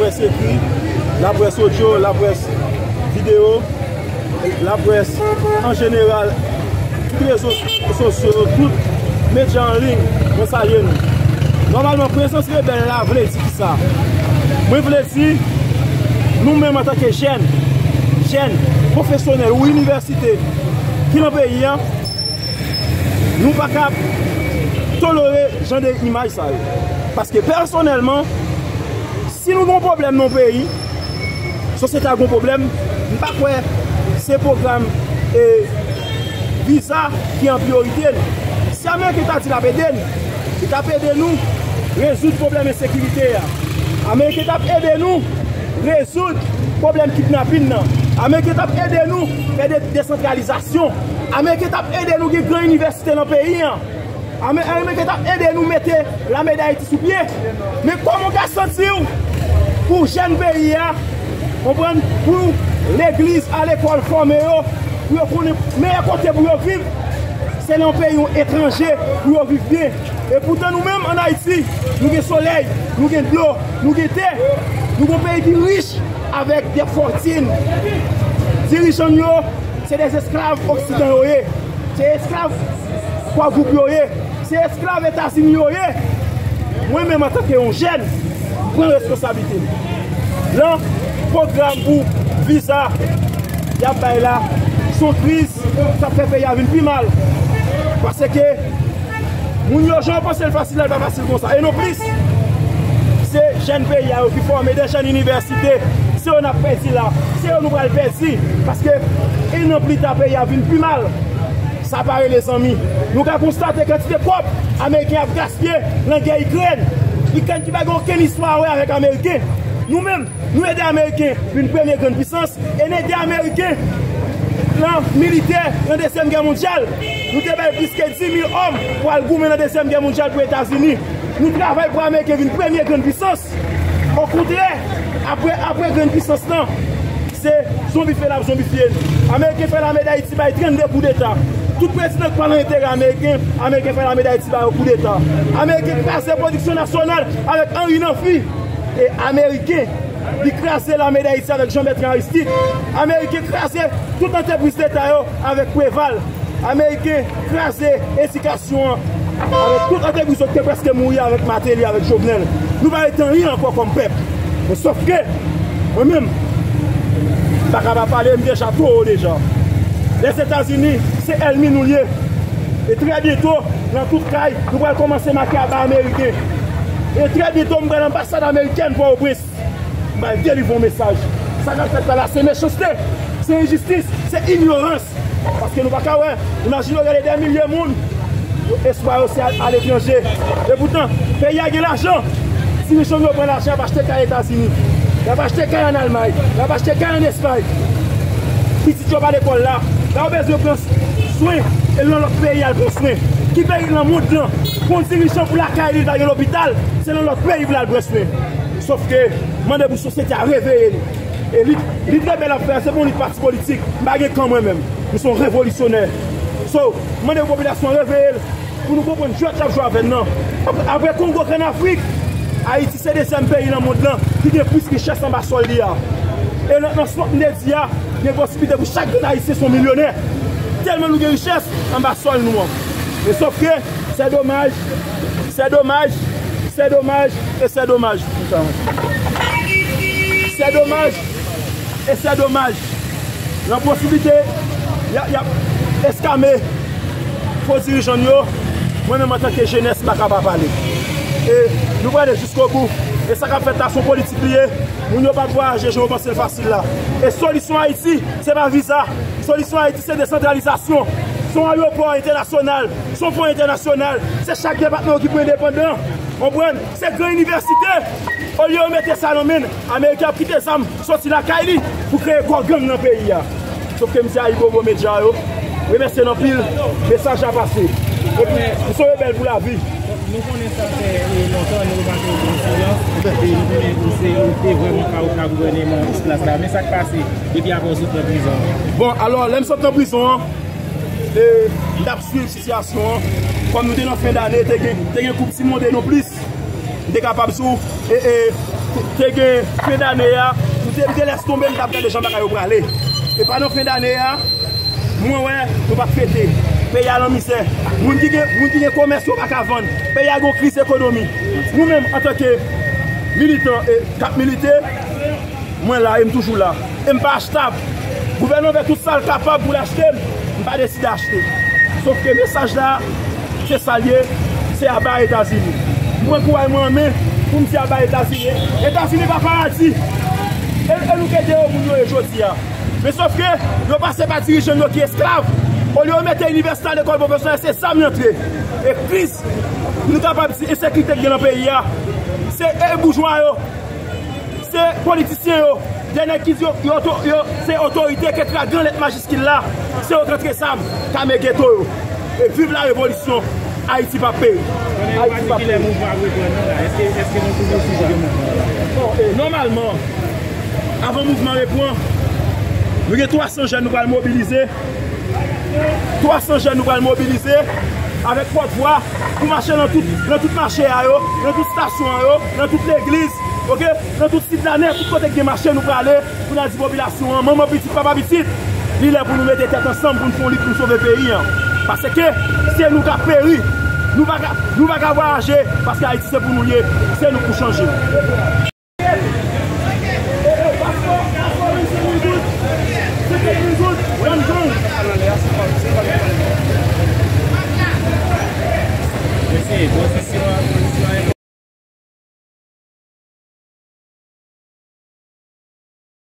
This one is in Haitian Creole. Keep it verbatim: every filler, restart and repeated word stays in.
Laprès ekri, laprès odyo, laprès videyo, laprès an jeneral, tout rezo sosyo, tout medya an liy, mwen salye nou. Nòmalman, prezans rebèl la vle di kisa? Mwen vle di, nou menm antanke jèn, jèn, pwofesyonèl ou inivèsite ki nan peyi a, nou pa ka tolere jan de imaj sa yo. Paske pèsonèlman, si nou gen yon pwoblèm nan yon peyi, sosyete a gen yon pwoblèm, m pa kwè se pwogram e viza ki an priyorite n. Si Ameriken ta di l ap ede n, li t ap ede nou rezoud pwoblèm ensekirite a. Ameriken t ap ede nou rezoud pwoblèm kidnapin nan. Ameriken t ap ede nou fè de-, desantralizasyon. Ameriken t ap ede nou gen gran inivèsite nan peyi an. Ame-, Ameriken t ap ede nou mete lame Dayiti sou pye. Men kòman w ka santi w pou jèn peyi a, konprann, pou legliz a lekòl fòme yo, pou yo konnen meyè kote pou yo viv, se nan yon peyi yon etranje pou yo viv byen. E poutan nou menm ann Ayiti, nou gen solèy, nou gen dlo, nou gen tè, nou gen yon peyi ki rich avèk de fòtin. Dirijan n yo, se de esklav oksidan yo ye. Se esklav kwa gwoup yo ye. Se esklav Etazini yo ye. Mwen menm antanke yon jèn, m pran responsablite m. Lan pwogram pou viza y ap bay la, se yon kriz k ap fè peyi a vin pi mal. Paske moun yo, jan yo panse l fasil la, l pa fasil konsa. E non plis, se jèn peyi a yo ki fòme, de jèn inivèsite, se yo n ap pèdi la, se yo nou pral pèdi. Paske en an pli ta, peyi a vin pi mal. Sa pa rele zanmi. Nou ka konstate kantite kòb Ameriken ap gaspiye nan gè Ikrèn. Ikrèn ki pa gen okenn istwa a wè avèk Ameriken. Nou menm, nou ede Ameriken vin premye grann pisans, e n ede Ameriken nan militè nan Dezyèm Gè Mondyal. Nou te bay plis ke dis mil òm pou al goumen nan Dezyèm Gè Mondyal pou Etazini. Nou travay pou Ameriken vin premye grann pisans. Okontrè, apre, apre grann pisans lan, se zonbifye l ap zonbifye n. Ameriken fè lame Dayiti bay trannde koudeta. Tout prezidan k pa nan enterè Ameriken, Ameriken fè lame Dayiti ba yo koudeta. Ameriken kraze pwodiksyon nasyonal avèk Henri Namphy. E Ameriken, li kraze lame Dayiti avèk Jean Bertrand Aristide. Ameriken kraze tout antrepriz leta yo avèk Preval. Ameriken kraze edikasyon an avèk tout antrepriz yo ki te prèske mouri avèk Martelly, avèk Jovenel. Nou pa rete anyen ankò kòm pèp. Men sòf ke, mwen menm, m pa ka pa pale, m deja two wo deja. Lèzetazini, se ènmi nou l ye. E trè byento, nan tout kay, nou pral kòmanse make aba ameriken. E trè byento, m pral anbasad amerikèn Pòtoprens. M pral delivre yon mesaj. Sa k ap fèt la, se mechanste, se enjistis, se inyorans. Paske nou pa ka wè, imajine w gade dè milye moun, yo, espwa yo se al, al etranje. Epoutan, peyi a gen lajan. Dirijan yo pran lajan, y ap achte kay Etazini, y ap achte kay ann Almay, y ap achte kay ann Espay. Pitit yo pa lekòl la, la yo bezwen pran swen, e nan lòt peyi al pran swen. Ki peyi nan mond lan, pou yon dirijan pou lakay li, li pa gen lopital, se nan lòt peyi pou l al pran swen. Sòf ke, mande pou sosyete a reveye li. E lit, lit rebèl ap fè a, se pa yon lit pati politik. M pa gen kan mwen menm. M se yon revolisyonè. So, mande pou popilasyon an reveye l, pou nou konprann jwèt y ap jwe avè n nan. Apre, apre Kongo, Kannafrik, Ayiti se dezyèm peyi nan mond lan ki gen plis richès anba sòl li a. E nan, nan spòt m te di a, gen posiblite pou chak grenn Ayisyen se yon milyonè. Tèlman nou gen richès anba sòl nou an. Men sòf ke, c'est dommage, c'est dommage, c'est dommage, et c'est dommage. C'est dommage, et c'est dommage. Nan posiblite, y a, y ap eskame fo dirijan n yo, mwen menm antanke jenès, m pa ka pa pale. E nou prale jiskobou. E sa k ap fèt la, se yon politik li ye. Moun yo p ap vwayaje jan yo panse l fasil la. E solisyon Ayiti, se pa viza. Solisyon Ayiti, se desantralizasyon. Se yon ayewopò entènasyonal. Se yon pò entènasyonal. Se chak depatman yo ki pou endepandan. Konprann? Se gran inivèsite. Olye yo mete sa nan men n, Ameriken ap kite zam soti lakay li pou kreye kò gang nan peyi a. Sòf ke m di Ayibobo Medya yo, remèsye n anpil, mesaj la pase. Epi, m se yon rebèl pou lavi. Donk, nou konnen sa fè, e, lontan, nou remake w gen silans. E nou konnen ou se, ou te vrèman fawouj nan gouvènman X-Class la. Men sa k pase depi apre w sot nan prizon an? Bon, alò, lè m sot nan prizon an, e, m t ap swiv sitiyasyon an. Kòm nou te nan fen dane, te gen, te gen koup ti monde non plis. M te kapab di w, e, e, Te gen fen dane a, nou te, te lès tonbe, nou t ap gade jan bagay yo prale. E pandan fen dane a, mwen wè, nou pa t fete. Peyi a nan mizè. Moun ki gen, moun ki gen komès yo pa ka vann. Peyi a gon kriz ekonomi. Nou menm, antanke militan e k ap milite, mwen la e m toujou la. E m pa achtab. Gouvènman fè tout sa l kapab pou l achte m, m pa deside achte. Sòf ke mesaj la, se sa l ye, se aba Etazini. Mwen kouraj mwen anmen pou m di aba Etazini. Etazini pa paradi. E, e nou kite yo moun yo ye jodi a. Men sòf ke yo pase pa dirijan yo ki esklav. Olye yo mete inivèsite a, lekòl pwofesyonèl, se zam y antre. E kriz, nou kapab di ensekirite ki gen nan peyi a, se e boujwa yo, se politisyen yo, de nèg ki di yo, yo, yo se otorite ke t la gran lèt majiskil la, se yo k antre zam, kame geto yo. E viv la revolisyon, Ayiti p ap peri. Ayiti p ap peri. Mouvman ap reprann nan la? Èske, èske nou toujou sou jan de mouvman? Bon, e, nòmalman, avan mouvman reprann, nou gen twa san jèn nou pral mobilize. Twa san jèn nou pral mobilize avèk pòtvwa pou mache nan tout, nan tout mache a yo, nan tout stasyon a yo, nan tout legliz, oke? Nan tout sit la, nenpòt kote ki gen mache nou prale pou n al di popilasyon an, manman pitit, papa pitit, li lè pou nou mete tèt ansanm pou n fè yon lit pou n sove peyi an. Paske se nou k ap peri. Nou pa ka, nou pa ka vwayaje, paske Ayiti se pou nou l ye, se nou k pou chanje.